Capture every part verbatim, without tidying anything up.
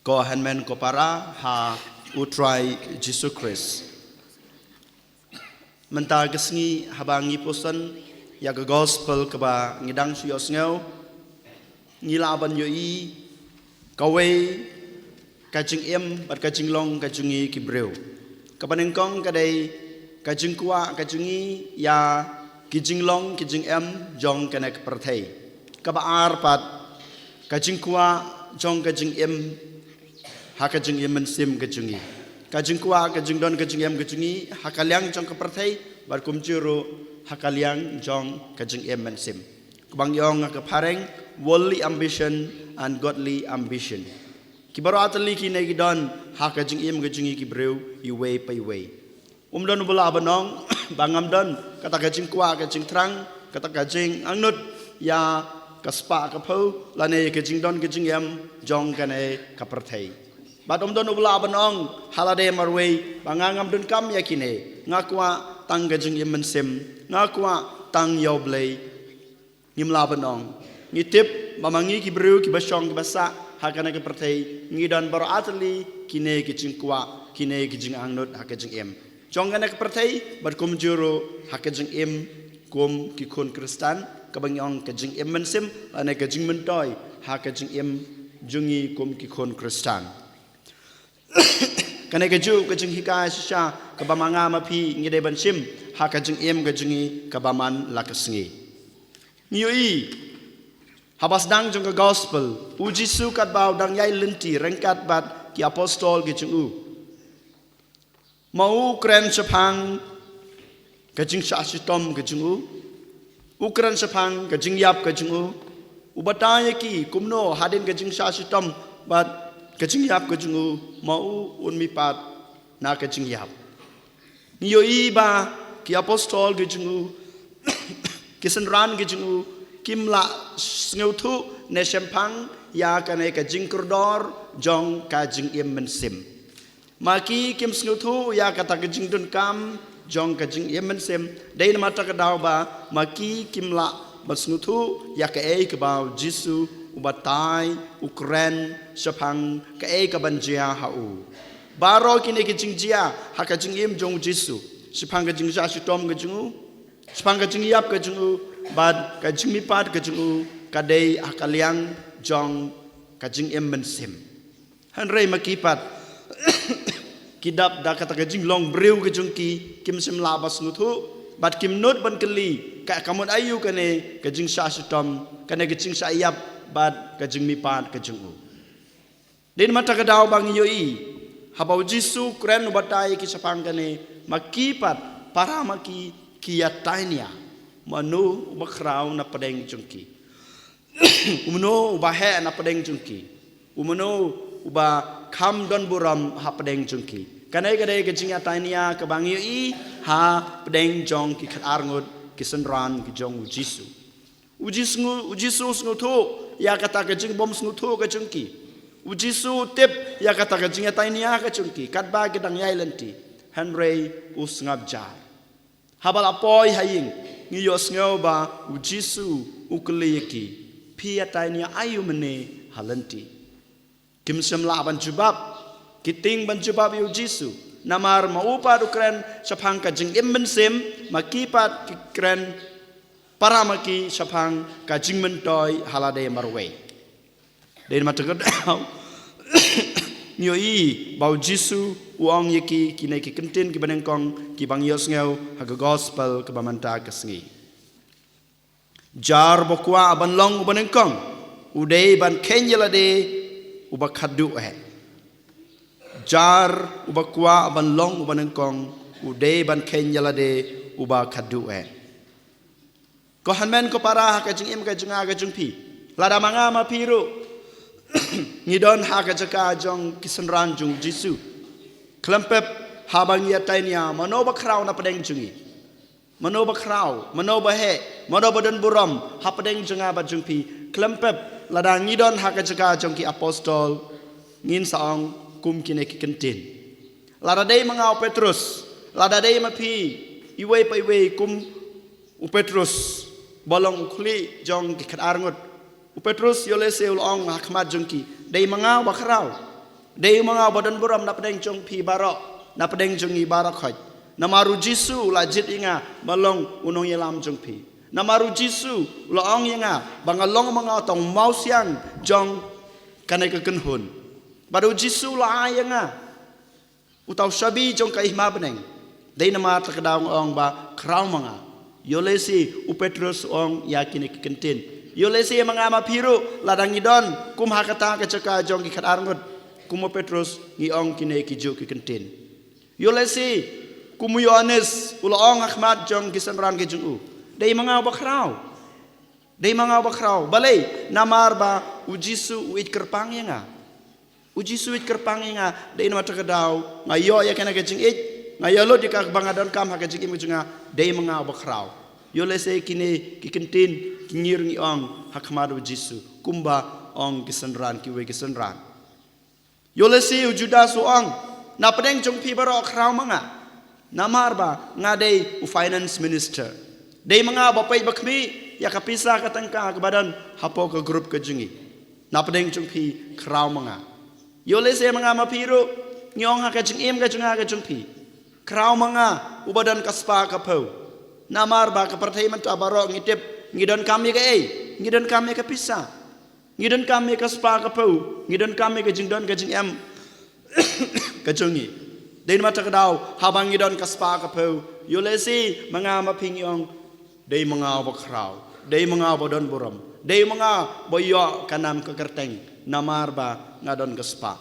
Ko hynmen ko para ha U Trai Jisu Khrist. Mynta ka sngi haba ngi puson ïa ka gospel kaba ngi dang shu ïohsngew, ngi lah ban ïohi kawei ka jingim bad ka jinglong ka jong ngi ki briew. Kaba nyngkong ka dei ka jingkwah ka jong ngi ïa ki jinglong ki jingim jong kane ka pyrthei. Kaba ar pat ka jingkwah jong ka jingim ha ka jingim mynsiem ka jong ngi. Ka jingkwah ka jingdon ka jingim ka jong ngi ha ka liang jong ka pyrthei bad kumjuh ruh ha ka liang jong ka jingim mynsiem. Kaba ngi ong ha ka phareng, worldly ambition and godly ambition. Ki baroh artylli kine ki don ha ka jingim ka jong ngi ki briew iwei pa iwei. Um don uba lah ban ong ba ngam don kata ka jingkwah ka jingthrang, kata ka jingangnud ïa ka spah ka phew lane ka jingdon ka jingim jong kane ka pyrthei. Bad um don uba lah ban ong ha lade marwei ba nga ngam donkam ïa kine, nga kwah tang ka jingim mynsiem, nga kwah tang ïa U Blei. Ngim lah ban ong. Ngi tip ba ma ngi ki briew kiba shong kiba sah ha kane ka pyrthei ngi don baroh artylli kine ki jingkwah, kine ki jingangnud ha ka jingim jong kane ka pyrthei bad kumjuh ruh ha ka jingim kum ki khun Khristan, kaba ngi ong ka jingim mynsiem lane ka jingmyntoi ha ka jingim jong ngi kum ki khun Khristan. Kane kajuh ka jinghikai shisha kaba ma nga ma phi ngi dei ban shim ha ka jingim ka jong ngi kaba man la ka sngi. Ngi ïohi haba sdang jong ka gospel, U Jisu katba u dang ïai lynti ryngkat bad ki apostol ki jong u, ma u kren shaphang ka jingshah shitom ka jong u, u kren shaphang ka jingïap ka jong u, u batai ïa ki kumno hadien ka jingshah shitom bad ka jingïap ka jong u, ma u un mihpat na ka jingïap. Ngi ïohi ba ki apostol ki jong u, ki synran ki jong u, kim lah sngewthuh ne shemphang ïa kane ka jingkordor jong ka jingim mynsiem. Ma ki kim sngewthuh ïa kata ka jingdonkam jong ka jingim mynsiem, dei namar kata ka daw ba ma ki kim lah ban sngewthuh ïa kaei kaba U Jisu u batai, u kren shaphang kaei kaban jia ha u. Baroh kine ki jingjia ha ka jingim jong U Jisu, shaphang ka jingshah shitom ka jong u, shaphang ka jingïap ka jong u, bad ka jingmihpat ka jong u, ka dei ha ka liang jong ka jingim mynsiem. Hynrei ma ki pat ki dap da kata ka jinglong briew ka jong ki, kim shym lah ban sngewthuh bad kim nud ban kylli ka, ka mut aïu kane ka jingshah shitom, kane ka jingshah ïap bad ka jingmihpat ka jong u. Dei namar kata ka daw ba ngi ïohi haba U Jisu u kren u batai ïa ki shaphang kane, ma ki pat para ma ki ki ïatainia, mano uba khraw na pdeng jong ki, u mano uba heh na pdeng jong ki, u mano uba kham don burom ha pdeng jong ki. Kane ka dei ka jingïatainia kaba ngi ïohi ha pdeng jong ki khatar ngut ki synran ki jong U Jisu. U Jisu, U Jisu u sngewthuh ïa kata ka jingbym sngewthuh ka jong ki. U Jisu u tip ïa kata ka jingïatainia ka jong ki katba ki dang ïai lynti. Hynrei u sngap jar. Haba la poi ha ïing, ngi ïohsngew ba U Jisu u kylli ïa ki, phi ïatainia aïu mynne ha lynti? Kim shym lah ban jubab. Ki tieng ban jubab ïa U Jisu, namar ma u pat u kren shaphang ka jingim mynsiem, ma ki pat ki kren, para ma ki, shaphang ka jingmyntoi ha lade marwei. Dei namar kata ka daw ngi ïohi ba U Jisu u ong ïa ki kine ki kyntien kiba nyngkong kiba ngi ïohsngew ha ka gospel kaba mynta ka sngi. Jar uba kwah ban long uba nyngkong u dei ban kheiñ ïa lade uba khadduh eh. Jar uba kwah ban long uba nyngkong u dei ban kheiñ ïa lade uba khadduh eh. Ko hynmen ko para, ha ka jingim ka jong nga ka jong phi, lada ma nga ma phi ruh ngi don ha ka jaka jong ki synran jong U Jisu, khlem pep haba ngi ïatainia, mano ba khraw na pdeng jong ngi? Mano ba khraw, mano ba heh, mano ba don burom ha pdeng jong nga bad jong phi? Khlem pep lada ngi don ha ka jaka jong ki apostol, ngin sa ong kum kine ki kyntien. Lada dei ma nga u Petrus, lada dei ma phi iwei pa iwei kum u Petrus ba long u khlieh jong ki khatar ngut, u Petrus ïoh lehse u la ong ha khmat jong ki, dei ma nga uba khraw. Dei ma nga uba don burom napdeng jong phi baroh, napdeng jong ngi baroh khoit. Namar u Jisu u la jied ïa nga ban long u nongïalam jong phi. Namar u Jisu u la ong ïa nga ba nga long ma nga uta u mawsiang jong kane ka kynhun. Bad u Jisu u la ai ïa nga uta u shabi jong ka hima bneng. Dei namar kata ka daw nga ong ba khraw ma nga. Ïoh lehse u Petros u ong ïa kine ki kyntien. Ïoh lehse ma nga ma phi ruh lada ngi don kum ha kata ka jaka jong ki khadar ngut, kum u Petros ngi ong kine kijuh ki kyntien. Ïoh lehse kum u Ïohannes u la ong ha khmat jong ki synran ki jong u, dei ma nga uba khraw. Dei ma nga uba khraw. Balei? Namar ba u Jisu u ïeit kyrpang ïa nga. U Jisu u ïeit kyrpang ïa nga. Dei namar kata ka daw nga ïoh ïa kane ka jingïeit, nga ïoh lut ïa kaba nga donkam ha ka jingim ka jong nga. Dei ma nga uba khraw. Ïoh lehse kine ki kyntien ki ngir ngi ong ha khmat u Jisu, kumba ong ki synran, kiwei ki synran. Ïoh lehse u Judas u ong, napdeng jong phi baroh khraw ma nga. Namar ba nga dei u finance minister. Dei ma nga uba peit ba khmih ïa ka pisa ka tyngka kaba don hapoh ka group ka jong ngi. Napdeng jong phi khraw ma nga. Ïoh lehse ma nga ma phi ruh ngi ong ha ka jingim ka jong nga ka jong phi, khraw ma nga uba don ka spah ka phew. Namar ba ka pyrthei mynta baroh ngi tip ngi donkam ïa kaei? Ngi donkam ïa ka pisa. Ngi donkam ïa ka spah ka phew, ngi donkam ïa ka jingdon ka jingem ka jong ngi. Dei namar kata ka daw haba ngi don ka spah ka phew, ïoh lehse ma nga ma phi ngi ong, dei ma nga uba khraw, dei ma nga uba don burom, dei ma nga uba ïoh ka nam ka kyrteng namar ba nga don ka spah.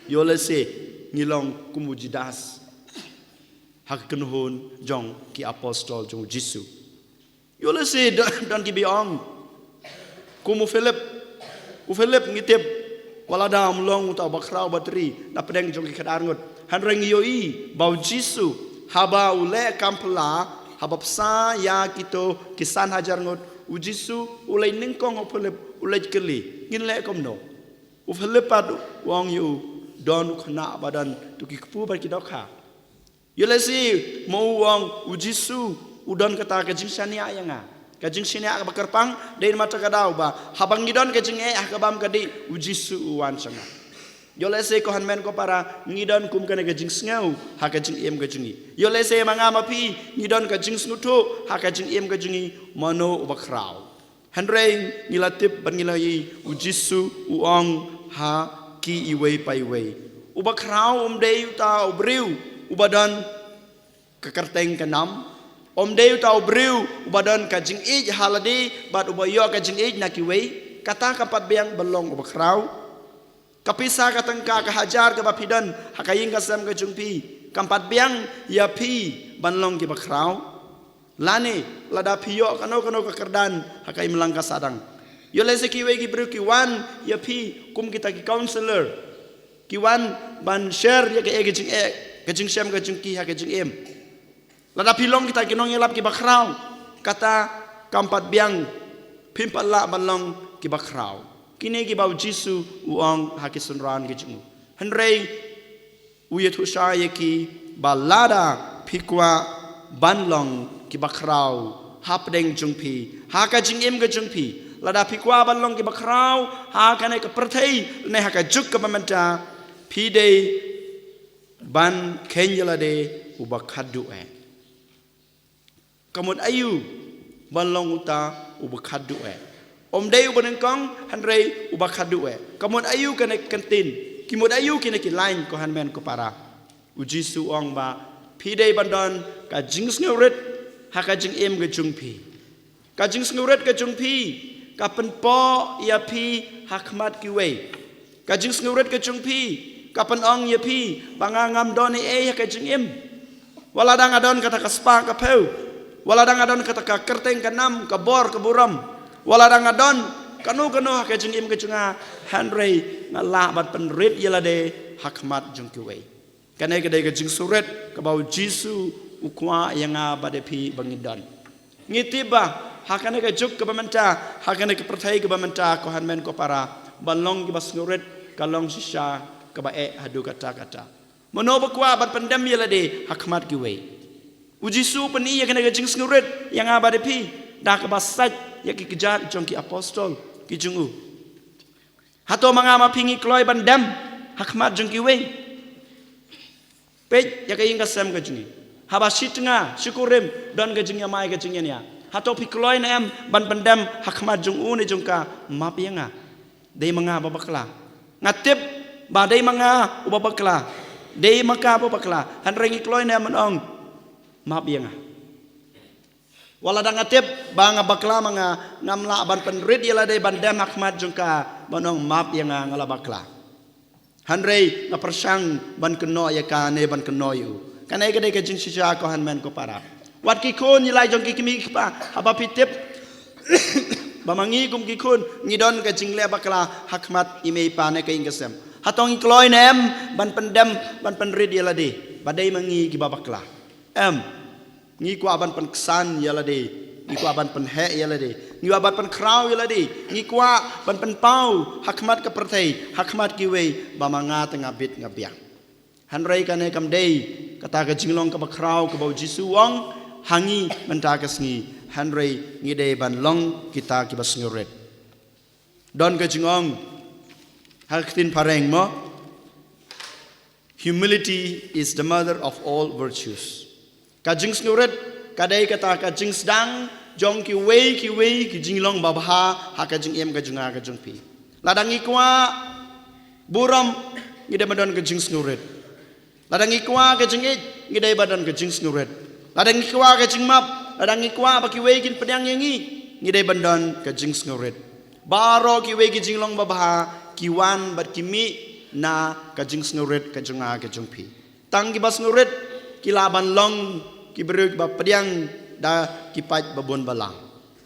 Ïoh lehse ngi long kum u Judas ha ka kynhun jong ki apostol jong u Jisu. Ïoh lehse don, don kiba ong kum u Philip. U Philip ngi tip wat la da um long uta uba khraw uba tri napdeng jong ki khadar ngut, hynrei ngi ïohi ba u Jisu haba u leh kam phylla, haba bsa ïa kito ki san hajar ngut, u Jisu u leit nyngkong ha u Philip, u leit kylli, ngin leh kumno? U Philip pat u ong ïa u, don u khynnah ba don tu ki kpu bad ki dohkha. Ïoh lehse ma u ong u Jisu u don kata ka jingshaniah ïa nga. Ka jingshaniah kaba kyrpang. Dei namar kata ka daw ba haba ngi don ka jingeh ha ka bam ka dih, u Jisu u wan sha nga. Ïoh lehse ko hynmen ko para ngi don kum kane ka jingsngew ha ka jingim ka jong ngi. Ïoh lehse ma nga ma phi ngi don ka jingsngewthuh ha ka jingim ka jong ngi, mano uba khraw. Hynrei ngi la tip bad ngi la ïohi u Jisu u ong ha ki iwei pa iwei, uba khraw um dei uta u briew uba don ka kyrteng ka nam, um dei uta u briew uba don ka jingïeit ha lade bad uba ïoh ka jingïeit na kiwei. Kata kam pat biang ban long uba khraw. Ka pisa ka tyngka ka hajar kaba phi don ha ka ïing ka sem ka jong phi kam pat biang ïa phi ban long kiba khraw. Lane lada phi ïoh kano kano ka kyrdan ha ka imlang ka sahlang, ïoh lehse kiwei ki briew ki wan ïa phi kum kita ki counselor, ki wan ban share ïa kaei ka jingeh, ka jingshem ka jong ki ha ka jingim. Lada phi long kita ki nongïalap kiba khraw, kata kam pat biang phim pat lah ban long kiba khraw. Kine kiba u Jisu u ong ha ki synran ki jong u. Hynrei u ïathuh shai ïa ki ba lada phi kwah ban long kiba khraw hapdeng jong phi, ha ka jingim ka jong phi, lada phi kwah ban long kiba khraw ha kane ka pyrthei ne ha ka juk kaba mynta, phi dei ban kheiñ ïa lade uba khatduh eh. Ka mut aïu ban long uta uba khatduh eh? Um dei uba nyngkong hynrei uba khatduh eh. Ka mut aïu kane ka ktien? Ki mut aïu kine ki lain ko hynmen ko para? U Jisu u ong ba phi dei ban don ka jingsngewrit ha ka jingim ka jong phi. Ka jingsngewrit ka jong phi ka pynpoh ïa phi ha khmat kiwei. Ka jingsngewrit ka jong phi ka pynong ïa phi ba nga ngam don ei ei ha ka jingim. Wat la dang nga don kata ka spah ka phew, wat la dang nga don kata ka kyrteng ka nam ka bor ka burom, wat la dang nga don kano kano ha ka jingim ka jong nga, hynrei nga lah ban pynrit ïa lade ha khmat jong kiwei. Kane ka dei ka jingsngewrit kaba u Jisu u kwah ïa nga bad ïa phi ba ngin don. Ngi tip ba ha kane ka juk kaba mynta, ha kane ka pyrthei kaba mynta ko hynmen ko para, ban long kiba sngewrit ka long shisha kaba eh haduh katta katta. Mano ba kwah ban pyndem ïa lade ha khmat kiwei? U Jisu u pyni ïa kane ka jingsngewrit ïa nga bad ïa phi da kaba sait ïa ki kjat jong ki apostol ki jong u. Hato ma nga ma phi ngi kloi ban dem ha khmat jong kiwei. Peit ïa ka ïing ka sem ka jong ngi. Haba shi tnga, shi kurim, don ka jingïamai ka jingïania. Hato phi kloi ne em ban pyndem ha khmat jong u ne jong ka, map ïa nga. Dei ma nga ba bakla. Nga tip ba dei ma nga u ba bakla. Dei ma ka ba bakla. Hynrei ngi kloi ne em ban ong, map ïa nga. Wat la dang nga tip ba nga bakla ma nga, ngam lah ban pynrit ïa lade ban dem ha khmat jong ka ban ong map ïa nga, nga la bakla. Hynrei nga pyrshang ban kynnoh ïa ka ne ban kynnoh ïa u. Kane ka dei ka jingshisha ko hynmen ko para. Wat ki khun, ïa la jong ki kmie ki kpa, haba phi tip ba ma ngi kum ki khun ngi don ka jingleh bakla ha khmat i mei i pa ne ka ïing ka sem, hato ngi kloi ne em ban pyndem, ban pynrit ïa lade ba dei ma ngi kiba bakla? Em. Ngi kwah ban pynksan ïa lade, ngi kwah ban pynheh ïa lade, ngi kwah ban pynkhraw ïa lade, ngi kwah ban pynpaw ha khmat ka pyrthei, ha khmat kiwei ba ma nga te nga bit nga biang. Hynrei kane kam dei kata ka jinglong kaba khraw kaba u Jisu u ong ha ngi mynta ka sngi. Hynrei ngi dei ban long kita kiba sngewrit. Don ka jingong ha ka ktien phareng mo, humility is the mother of all virtues. Ka jingsngewrit ka dei kata ka jingsdang jong kiwei kiwei ki jinglong babha ha ka jingim ka jong nga ka jong phi. Lada ngi kwah burom, ngi dei ban don ka jingsngewrit. Lada ngi kwah ka jingïeit, ngi dei ban don ka jingsngewrit. Lada ngi kwah ka jingmap, lada ngi kwah ba kiwei kin pdiang ïa ngi, ngi dei ban don ka jingsngewrit. Baroh kiwei ki jinglong babha ki wan bad ki mih na ka jingsngewrit ka jong nga ka jong phi. Tang kiba sngewrit ki lah ban long ki briew kiba pdiang da ki paid babun balang.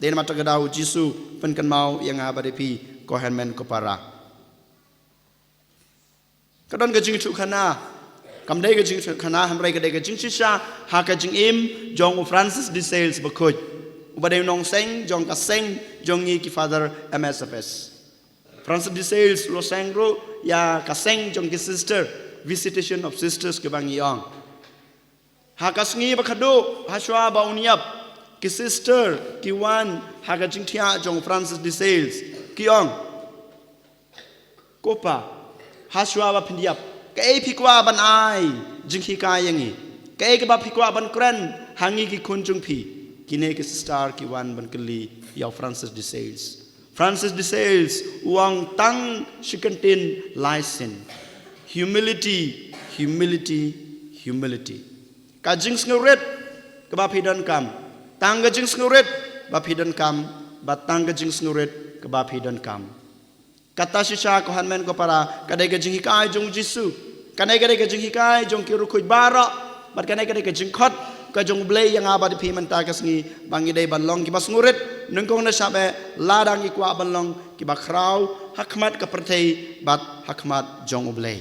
Dei namar kata ka daw u Jisu pynkynmaw ïa nga bad ïa phi ko hynmen ko para. Ka don ka jingïathuhkhana. Kam dei ka jingïathuhkhana, hynrei ka dei ka jingshisha ha ka jingim jong u Francis de Sales bakhuid, uba dei u nongseng jong ka seng jong ngi ki Father M S F S. Francis de Sales u la seng ruh ïa ka seng jong ki sister, Visitation of Sisters kaba ngi ong. Ha ka sngi ba khadduh hashwa ba un ïap, ki sister ki wan ha ka jingthiah jong Francis de Sales, ki ong, ko pa, hashwa ba phin ïap, kaei phi kwah ban ai jinghikai ïa ngi? Kaei kaba phi kwah ban kren ha ngi ki khun jong phi? Kine ki sister ki wan ban kylli ïa u Francis de Sales. Francis de Sales u ong tang shi kyntien lai sien: humility, humility, humility. Ka jingsngewrit kaba phi donkam. Tang ka jingsngewrit ba phi donkam, bad tang ka jingsngewrit kaba phi donkam. Kata shisha ko hynmen ko para ka dei ka jinghikai jong u Jisu. Kane ka dei ka jinghikai jong ki riewkhuid baroh. Bad kane ka dei ka jingkhot ka jong u Blei ïa nga bad phi mynta ka sngi, ba ngi dei ban long kiba sngewrit nyngkong na shah beh, lada ngi kwah ban long kiba khraw ha khmat ka pyrthei bad ha khmat jong u Blei.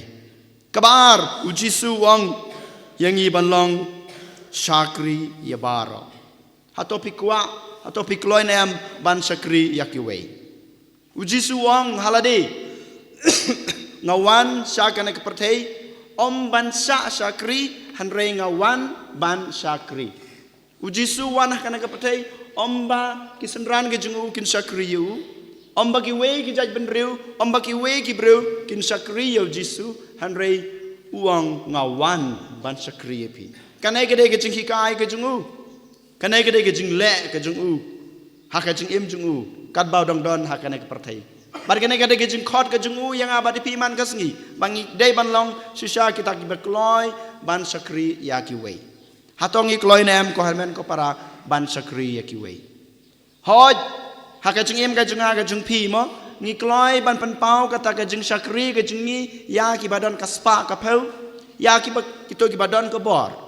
Kaba ar, u Jisu u ong ïa ngi ban long shakri ïa baroh. Hato phi kwah, hato phi kloi ne em ban shakri ïa kiwei? U Jisu u ong ha lade, nga wan sha kane ka pyrthei ym ban shah shakri, hynrei nga wan ban shakri. U Jisu u wan ha kane ka pyrthei ym ba ki synran ki jong u kin shakri ïa u, ym ba kiwei ki jaitbynriew, ym ba kiwei ki briew kin shakri ïa u Jisu, hynrei u ong, nga wan ban shakri ïa phi. Kane ka dei ka jinghikai ka jong u. Kane ka dei ka jingleh ka jong u ha ka jingim jong u katba u dang don ha kane ka pyrthei. Bad kane ka dei ka jingkhot ka jong u ïa nga bad ïa phi man ka sngi, ba ngi dei ban long shisha kita kiba kloi ban shakri ïa kiwei. Hato ngi kloi ne em ko hynmen ko para ban shakri ïa kiwei? Hooid, ha ka jingim ka jong nga ka jong phi mo, ngi kloi ban pynpaw kata ka jingshakri ka jong ngi ïa kiba don ka spah ka phew, ïa kiba, kito kiba don ka bor.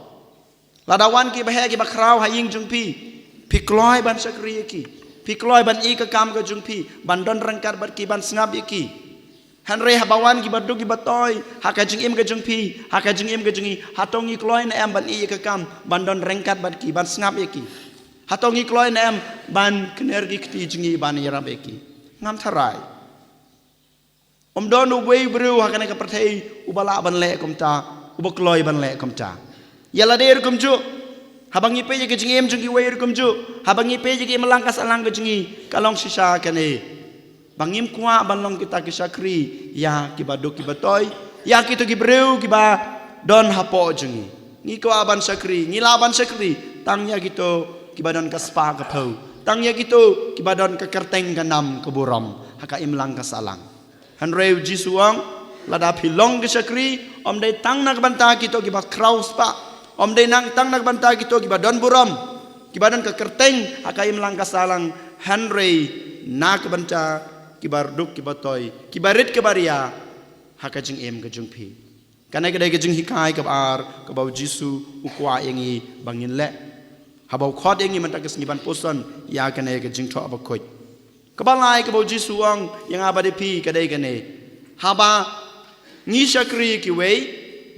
Lada wan kiba heh kiba khraw ha ïing jong phi, phi kloi ban shakri ïa ki? Phi kloi ban ïeh ka kam ka jong phi, ban don ryngkat bad ki, ban sngap ïa ki? Hynrei haba wan kiba duk kiba toi ha ka jingim ka jong phi, ha ka jingim ka jong ngi, hato ngi kloi ne em ban ïeh ka kam, ban don ryngkat bad ki, ban sngap ïa ki? Hato ngi kloi ne em ban kner ki kti jong ngi, ban ïarap ïa ki? Ngam tharai. Ym don uwei u briew ha kane ka pyrthei uba lah ban leh kumta, uba kloi ban leh kumta. Ïa lade ruh kumjuh, haba ngi peit ïa ka jingim jong kiwei ruh kumjuh, haba ngi peit ïa ka imlang ka sahlang ka jong ngi, ka long shisha kane, ba ngim kwah ban long kita ki shakri ïa kiba duk kiba toi, Ïa kito ki briew kiba don hapoh jong ngi. Ngi kwah ban shakri, ngi lah ban shakri tang ïa kito kiba don ka spah ka phew, tang ïa kito kiba don ka kyrteng ka nam ka burom ha ka imlang ka sahlang. Hynrei u Jisu u ong, lada phi long ki shakri, ym dei tang na ka bynta kito kiba khraw spah, ym dei nang tang na ka bynta kito kiba don burom, kiba don ka kyrteng ha ka imlang ka sahlang, hynrei na ka bynta kiba duk kiba toi, kiba rit kiba ria ha ka jingim ka jong phi. Kane ka dei ka jinghikai kaba ar kaba u Jisu u kwah ïa ngi ba ngin leh. Haba u khot ïa ngi mynta ka sngi ban puson ïa kane ka jingthoh bakhuid, kaba lai kaba u Jisu u ong ïa nga bad ïa phi ka dei kane: haba ngi shakri ïa kiwei,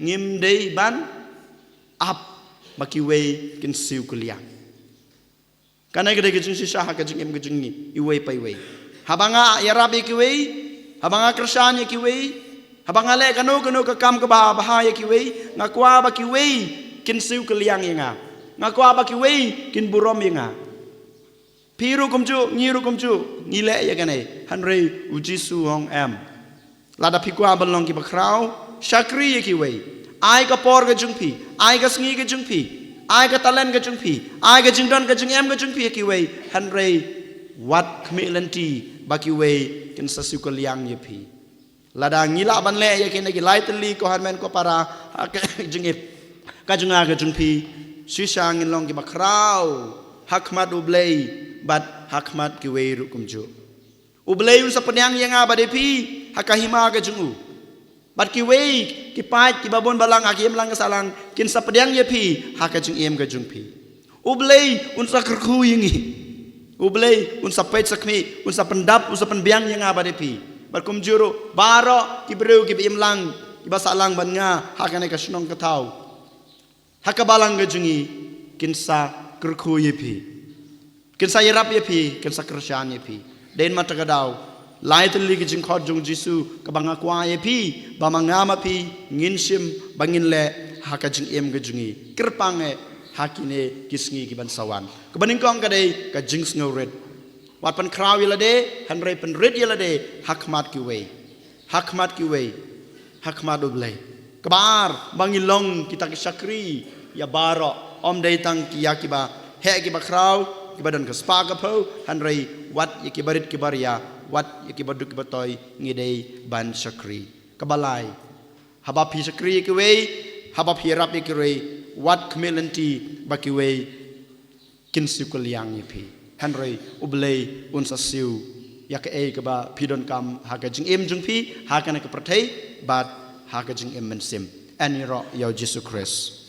ngim dei ban ap ba kiwei kin siew kylliang. Kane ka dei ka jingshisha ha ka jingim ka jong ngi iwei pa iwei. Haba nga ïarap ïa kiwei, haba nga kyrshan ïa kiwei, haba nga leh kano kano ka kam kaba bha ïa kiwei, nga kwah ba kiwei kin siew kylliang ïa nga. Nga kwah ba kiwei kin burom ïa nga. Phi ruh kumjuh, ngi ruh kumjuh, ngi leh ïa kane. Hynrei u Jisu u ong em. Lada phi kwah ban long kiba khraw, shakri ïa kiwei. Ai ka por ka jong phi, ai ka sngi ka jong phi, ai ka talent ka jong phi, ai ka jingdon ka jingem ka jong phi ïa kiwei. Hynrei wat khmih lynti ba kiwei kin sa siew kylliang ïa phi. Lada ngi lah ban leh ïa kine ki lai tylli, ko hynmen ko para, ha ka jingim ka jong nga ka jong phi, shisha ngin long kiba khraw ha khmat U Blei bad ha khmat kiwei ruh kumjuh. U Blei un sa pdiang ïa nga bad ïa phi ha ka hima ka jong u. Bad kiwei ki paid kiba bun balang ha ka imlang ka sahlang kin sa pdiang ïa phi ha ka jingim ka jong phi. U Blei un sa kyrkhu ïa ngi. U Blei un sa peit sa khmih, un sa pyndap, un sa pynbiang ïa nga bad ïa phi. Bad kumjuh ruh baroh ki briew kiba imlang, kiba sahlang bad nga ha kane ka shnong ka thaw, ha ka balang ka jong ngi, kin sa kyrkhu ïa phi, kin sa ïarap ïa phi, kin sa kyrshan ïa phi. Dei na kata ka daw, lai tylli ki jingkhot jong u Jisu kaba nga kwah ïa phi ba ma nga ma phi ngin shim, ba ngin leh ha ka jingim ka jong ngi. Kyrpang eh ha kine ki sngi ki ban sa wan. Kaba nyngkong ka dei ka jingsngewrit. Wat pynkhraw ïa lade, hynrei pynrit ïa lade ha khmat kiwei. Ha khmat kiwei, ha khmat U Blei. Kaba ar, ba ngi long kita ki shakri ïa baroh, ym dei tang ki ïa kiba heh kiba khraw, kiba don ka spah ka phew, hynrei wat ïa kiba rit kiba ria, wat ïa kiba duk kiba toi ngi dei ban shakri. Kaba lai, haba phi shakri ïa kiwei, haba phi ïarap ïa kiwei, wat khmih lynti ba kiwei kin siew kylliang ïa phi. Hynrei U Blei un sa siew ïa kaei kaba phi donkam ha ka jingim jong phi, ha kane ka pyrthei bad ha ka jingim mynsiem. Yn ïaroh ïa u Jisu Khrist.